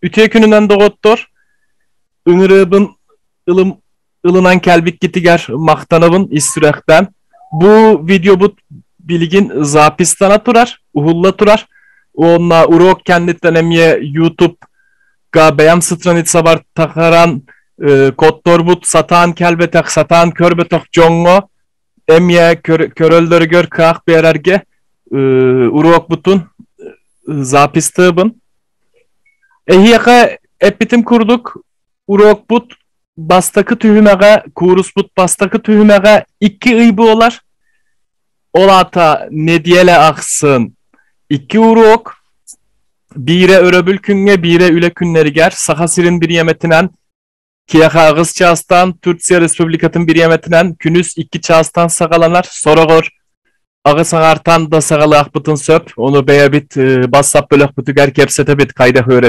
Үтүө күнүнэн доҕоттор, ыҥырыыбын ылым ылынан кэлбиккитигэр махтанабын ис сүрэхтэн. Бу видеобут билигин запистана турар, уһулла турар. Уонна урок кэнниттэн эмиэ YouTube-га бэйэм страницабар тахаран кодторбут сатаан кэлбэтэх, сатаан көрбөтөх дьоҥҥо эмиэ көрөллөрүгэр кыах биэрэргэ уруокпутун запистыыбын. Эһиэхэ эппитим курдук уруокпут бастакы түһүмэҕэ, кууруспут бастакы түһүмэҕэ 2 ый буолар. Ол аата нэдиэлэ ахсын 2 уруок, биирэ өрөбүл күҥҥэ, биирэ үлэ күннэригэр Саха сирин бириэмэтинэн киэхэ 8 чаастан Турция Республикатын бириэмэтинэн күнүс 2 чаастан саҕаланар. Сороҕор аҕыс аҥаартан да саҕалаахпытын сөп. Ону бэйэбит бассаап бөлөхпүтүгэр кэпсэтэбит хайдах үөрэ.